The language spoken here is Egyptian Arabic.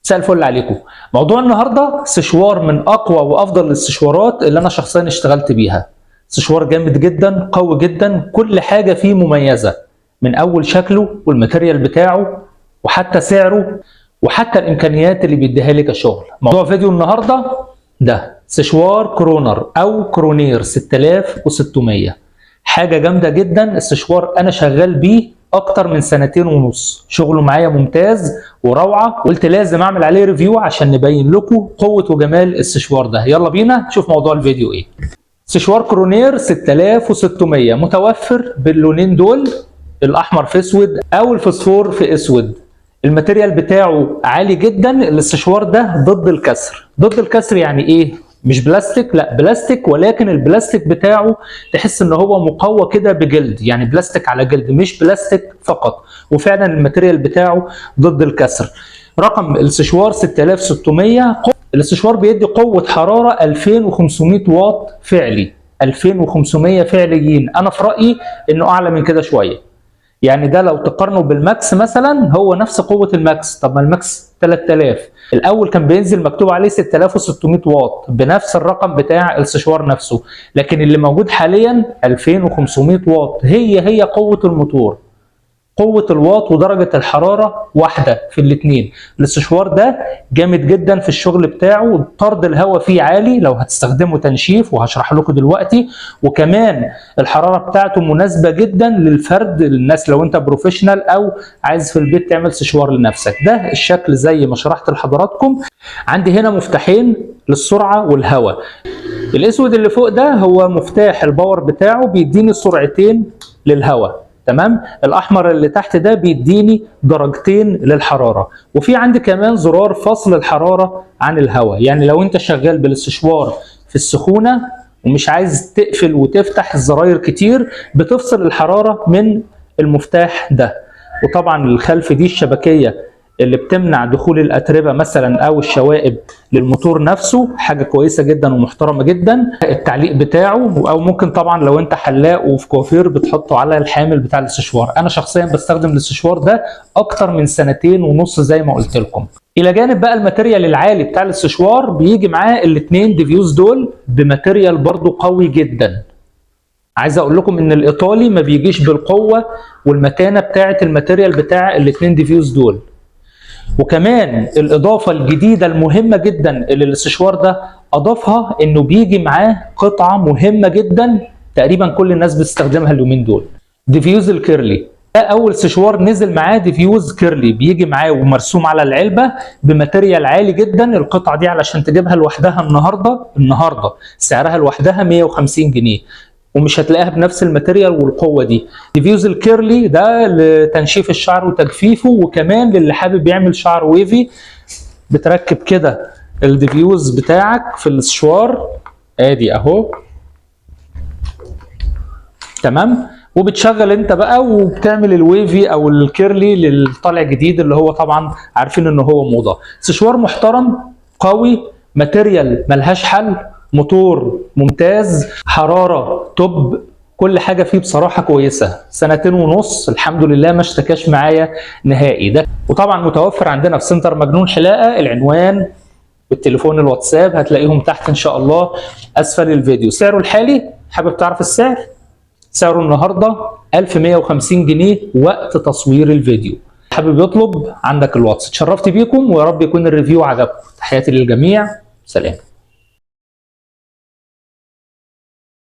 مساء الفل عليكم. موضوع النهارده سشوار من اقوى وافضل الاستشوارات اللي انا شخصيا اشتغلت بيها. سشوار جامد جدا، قوي جدا، كل حاجة فيه مميزة، من اول شكله وال material بتاعه وحتى سعره وحتى الامكانيات اللي بيديها لي كشغل. موضوع فيديو النهارده ده سشوار كرونر او كرونير 6600، حاجة جامدة جدا. السشوار انا شغال بيه اكتر من 2.5 سنين، شغله معايا ممتاز وروعه، قلت لازم اعمل عليه review عشان نبين لكم قوة وجمال السشوار ده. يلا بينا نشوف موضوع الفيديو ايه. سشوار كرونير 6600 متوفر باللونين دول، الاحمر في اسود او الفوسفور في اسود. ال material بتاعه عالي جدا. الاستشوار ده ضد الكسر. ضد الكسر يعني ايه؟ مش بلاستيك، لا بلاستيك، ولكن البلاستيك بتاعه تحس ان هو مقوى كده بجلد، يعني بلاستيك على جلد مش بلاستيك فقط. وفعلا ال material بتاعه ضد الكسر. رقم الاستشوار 6600. الاستشوار بيدي قوة حرارة 2500 واط فعلي، 2500 فعليين. انا في رأيي انه اعلى من كده شوية، يعني ده لو تقارنه بالماكس مثلا هو نفس قوة الماكس. طب ما الماكس 3000، الاول كان بينزل مكتوب عليه 6600 واط بنفس الرقم بتاع السشوار نفسه، لكن اللي موجود حاليا 2500 واط، هي هي قوة الموتور، قوة الواط ودرجة الحرارة واحدة في الاثنين. الاستشوار ده جامد جدا في الشغل بتاعه، طرد الهواء فيه عالي لو هتستخدمه تنشيف وهشرح لكم دلوقتي، وكمان الحرارة بتاعته مناسبة جدا للفرد، للناس لو انت professional او عايز في البيت تعمل سشوار لنفسك. ده الشكل زي ما شرحت لحضراتكم. عندي هنا مفتاحين للسرعة والهواء. الاسود اللي فوق ده هو مفتاح ال power بتاعه، بيديني سرعتين للهواء، تمام. الاحمر اللي تحت ده بيديني درجتين للحرارة، وفي عندي كمان زرار فصل الحرارة عن الهواء، يعني لو انت شغال بالاستشوار في السخونه ومش عايز تقفل وتفتح الزراير كتير بتفصل الحرارة من المفتاح ده. وطبعا الخلف دي الشبكيه اللي بتمنع دخول الاتربه مثلا او الشوائب للموتور نفسه، حاجة كويسة جدا ومحترمه جدا. التعليق بتاعه، او ممكن طبعا لو انت حلاق وفي كوافير بتحطه على الحامل بتاع الاستشوار. انا شخصيا بستخدم الاستشوار ده اكتر من 2.5 سنين زي ما قلت لكم. الى جانب بقى ال material العالي بتاع الاستشوار، بيجي معاه الاثنين diffuse دول ب material برضو قوي جدا. عايز اقول لكم ان الايطالي ما بيجيش بالقوة والمتانه بتاعه ال material بتاع الاثنين diffuse دول. وكمان الاضافة الجديدة المهمة جدا اللي الاستشوار ده اضافها، انه بيجي معاه قطعه مهمة جدا تقريبا كل الناس بتستخدمها اليومين دول، diffuse ال curly. ده اول سشوار نزل معاه diffuse curly، بيجي معاه ومرسوم على العلبة ب material عالي جدا. القطعة دي علشان تجيبها لوحدها النهارده سعرها لوحدها 150 جنيه، ومش هتلاقيها بنفس ال material والقوه دي. diffuse ال curly ده لتنشيف الشعر وتجفيفه، وكمان للي حابب يعمل شعر wavy. بتركب كده ال diffuse بتاعك في السشوار، ادي اهو، تمام، وبتشغل انت بقى وبتعمل ال wavy او ال curly للطالع جديد اللي هو طبعا عارفين ان هو موضة. سشوار محترم قوي، material ملهاش حل، موتور ممتاز، حرارة top، كل حاجة فيه بصراحة كويسة. 2.5 سنين الحمد لله ما اشتكاش معايا نهائي ده. وطبعا متوفر عندنا في سنتر مجنون حلاقة. العنوان والتليفون الواتساب هتلاقيهم تحت ان شاء الله اسفل الفيديو. سعره الحالي، حابب تعرف السعر؟ سعره النهارده 1150 جنيه وقت تصوير الفيديو. حابب يطلب عندك الواتس. اتشرفت بيكم ويا رب يكون ال review عجبكم. تحياتي للجميع، سلام.